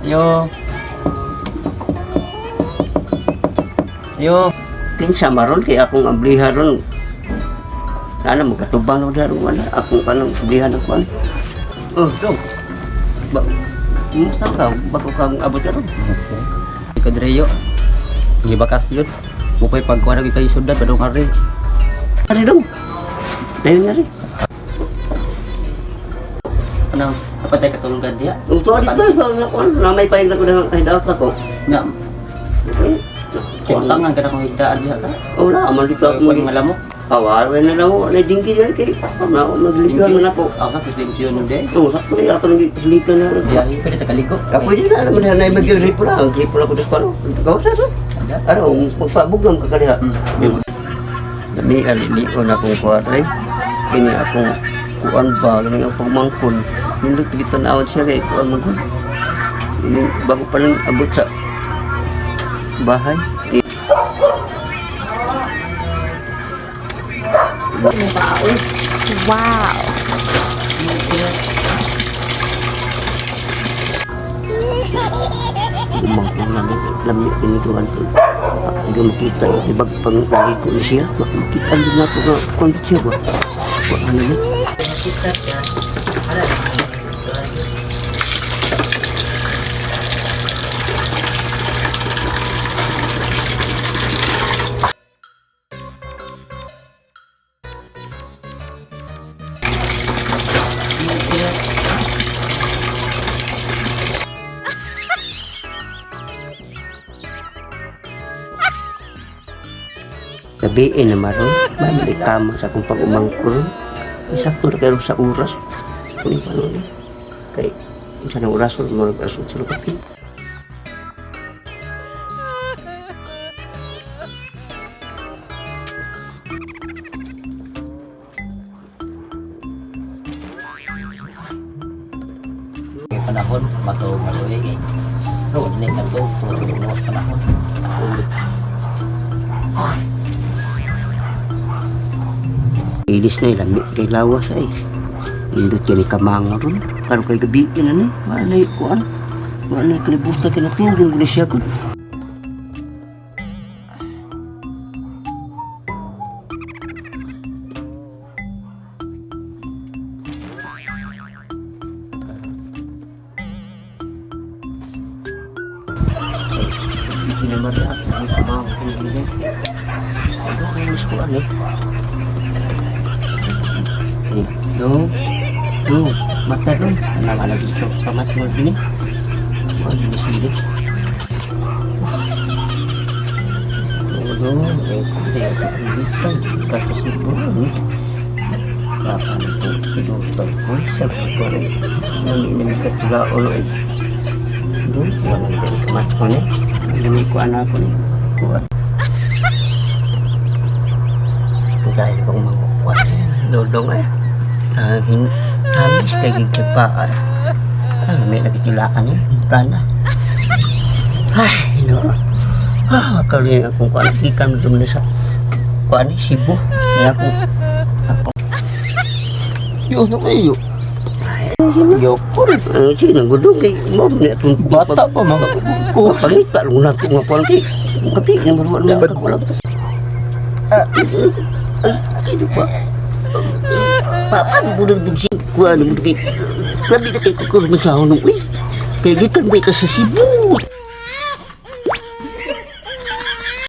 Yo. Yo. Kinsa maron kay akong ablihan ron. Ana magkatubang na diha ron wala akong kanang ablihan ako ani. Oh, dong. Ba, kumusta ka? Bago kang abot karon? Kadreyo. Gibakasyon. Mukoy pagkuha na kayo sudan padung ari. Ari dong. Dayon nga rin. Anang kapatay katulungan diha. Uto dito sa kuan na may payag na ko na ay daot ako. Nya, Eh, kibutangan ka na kung higdaan diha ka. Oh, na man dito ako Ako mag nga lamok. Awa, na na mo, na dingki diha kay na ako magligan man ako. Ako sa kislim nun de. Oh, sakto eh, ako nang gislikan na. Diya, pwede tagaligo. Ako din na naman na mag-gripo na, ang gripo na ko sa kuan. Gawas sa. Ano, magpabugam ka kaliha. Dami alilion akong kuan ay. Kini akong kuan ba, kini ang pagmangkon. Nindot gitanawon siya kay kuan man gud. Ini bago pa lang abot sa bahay. Wow. Umangkon na lami kini kuan to. Ako makita yung ibag pang ko ni siya. Makita din na ako nga kuan siya ba. Kuan ano ni? Gabiin na maron, may kama sa akong pag-umangkon. Ay, sakto na kayo sa oras. Kung yung paano ni. Kay, isa na oras ko, mga alas 8 na kapi. Kay panahon mato maluhi kay. No, dili ka to tungod sa panahon. Ilis na ilang, kay lawas ay. Indot kini kamanga ron. Karon kay gabiin na ni. Wala na kuan. Wala na kalibutan kinatulong ko na siya ko. Hindi naman rin ako. Ang kamanga ko ni Ano ang miss ko ano eh. Do, do, mata do. Alam ala dito, pamat mo din. Ano ni sili? Do, eh, kundi ako dito. Kasi po ni. Kapan ko do ko sa ko rin. Nang ini katula ulo eh. Do, wala din kamat ko ni. Dumi ko anak ko ni. Kuan. Dahil bang mangukuan. Dodong eh. Ah, hin hamis kay gigipaan. Ah, may nagtilaan eh. Plana. Ay, no. Ah, karon akong kuan ikan dum na sa kuan eh, Cebu. Kaya ako ako. Yo, no kayo. Yo, Puro eh, sino gudong kay mo ni atong bata pa man. ko pangita lang na nga kuan kay kapi ni mo mo wala. Ay, ito pa. Paano po nang dugsi? Kuha naman kay... Labi na kay kukur masahon nung uy. Kay gikan ba ka sa Cebu?